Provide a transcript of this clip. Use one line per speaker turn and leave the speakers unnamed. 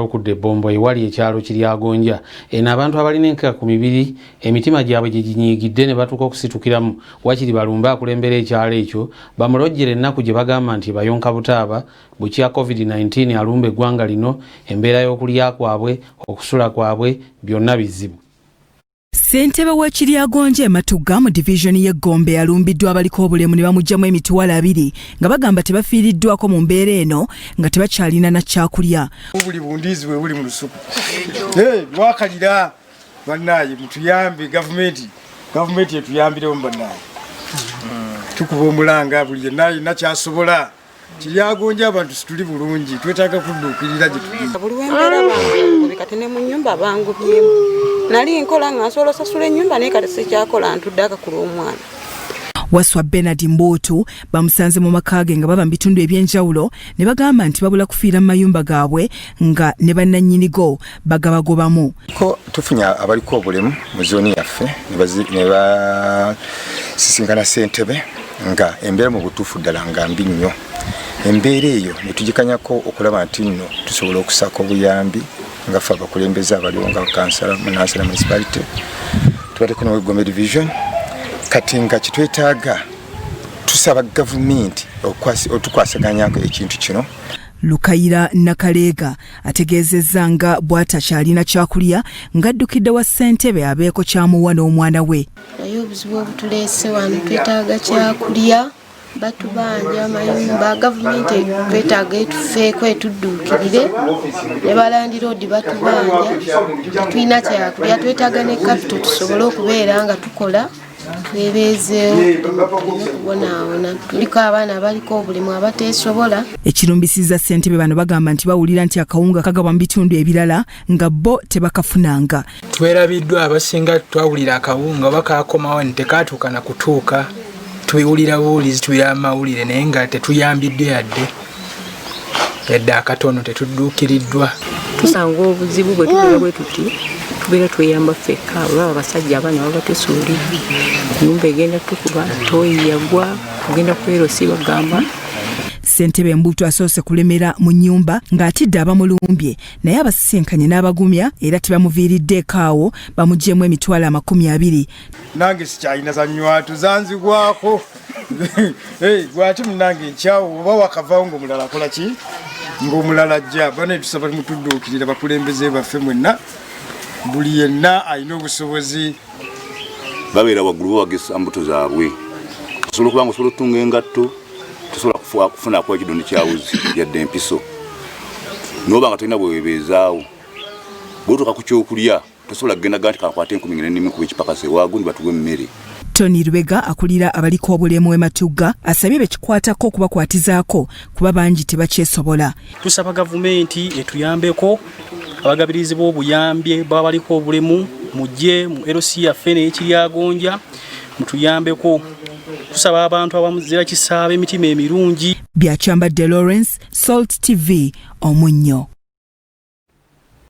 okudda e Bombo ewali ekyalo Kiryagonja. Eno abantu abalina enkeka ku mibiri emitima gyabwe gye ginyiigidde ne batuuka okusitukiramu wakiri balumbe akulembera ekyalo ekyo bamulojjere ennaku gye bagamba nti bayonka butaaba bukya COVID-19 alumba eggwanga lino, embeera y'okulya kwabwe, okusula kwabwe byonna bizibu.
Ssentebe w'e Kiryagonja e Matugga mu divizoni y'e Gombe alumbiddwa abaliko obulemu ne bamuggyamu 20,000 nga bagamba tebafiiriddwako mu mbeera eno nga tebakyalina na kyakulya.
Buli bundiizi bwe buli mu lusuku bwakalira. Bannaaye mutuyambe, gavumenti etuyambirewo bannaaye. Tukuba omulanga buli yenna alina kyasobola. Kiryagonja abantu situli bulungi, twetaaga kudduukirira gye tuli.
Buli wembeera bangubye, kati ne mu nnyumba bangubyemu. Nali nkola nga nsobola osasula ennyumba, naye kati sikyakola, ntudde akakulu omwana.
Waswa Bernard Mbuutu bamusanze mu maka ge nga baba mu bitundu eby'enjawulo ne bagamba nti babula kufiira mu mayumba gaabwe nga ne bannannyinigo bagabagobamu.
Ko tufunye abaliko obulemu mu zooni yaffe ne basisinkana ssentebe nga embeera mu butuufu ddala nga mbi nnyo. Embeera eyo ne tugikanyako okulaba nti nno tusobola okusaka obuyambi nga ffe abakulembeze abaliwo nga kansala mu Nansana Municipality, tubaddeko ne Gombe Division. Kati nga kitwetaaga, tusaba gavumenti otukwasaganyako ekintu kino.
Lukayira Nakaleega ategeezezza nga bw'atakyalina kyakulya ng'addukidde wa ssentebe abeeko kyamuwa n'omwana we.
Naye obuzibu obutuleese wano, twetaaga kyakulya, batubanja amayumba. Gavumenti twetaaga etufeeko, etudduukirire. Ne balandiroodi batubanja, tetulina kyakulya. Twetaaga ne capital tusobole okubeera nga tukola, twebeezeewo, tuleme kubonaabona. Tuliko abaana abaliko obulemu abateesobola.
Ekirumbisizza ssentebe, bano bagamba nti bawulira nti akawunga kagabwa mu bitundu ebirala nga bo tebakafunanga.
Twerabiddwa abasinga. Twawulira akawunga oba kakomawo nti tekatuuka na kutuuka. Tubiwulira buwulizi, tuwulira amawulire, naye nga tetuyambiddwa yadde akatono, tetudduukiriddwa.
Tusanga obuzibu bwe tubeera bwe tuti, tubeera tweyamba ffekka olwaba abasajja, abaana baba tesuulidde, nyumba egenda tukuba, toyi yagwa, tugenda kwerosi bagamba.
Ssentebe Mbuutu asoose kulemera mu nnyumba ng'atidde abamulumbye, naye abasisinkanye n'abagumya era tebamuviiriddeeko awo, bamugyemu 20,000.
Nange sikyalina zanywato, zanzigwako. Gwate munange nkyawo oba wakavawo ngaomulala akola ki, ngaomulala ajja. Bane tusaba mutudduukirira, bakulembeze baffe mwenna, buli yenna alina obusobozi.
Babeera waggulu bawagisa mbuto zaabwe. Osobola okuba nga osobola otutunga engatto, tosobola kufunako ekidondi kyawuzi yadde empiso, noba nga tolina bwewebeezaawo. Bwotuuka ku kyokulya, tosobola kugenda ga nti kakwate 1000 ngene nimi kuba ekipakase wagundi batuwe emmere.
Tony Lubega akulira abaliko obulemu e Matugga asabye bekikwatako okubakwatizaako kuba bangi tebakyesobola.
Tusaba gavumenti etuyambeko, abagabirizi b'obuyambi babaliko obulemu mujje mu LC yaffe n'ekiryagonja mutuyambeko. Tusaba abantu abamuzira kisaaba emitima emirungi.
Byakyambadde Lawrence, Salt TV, Omunnyo.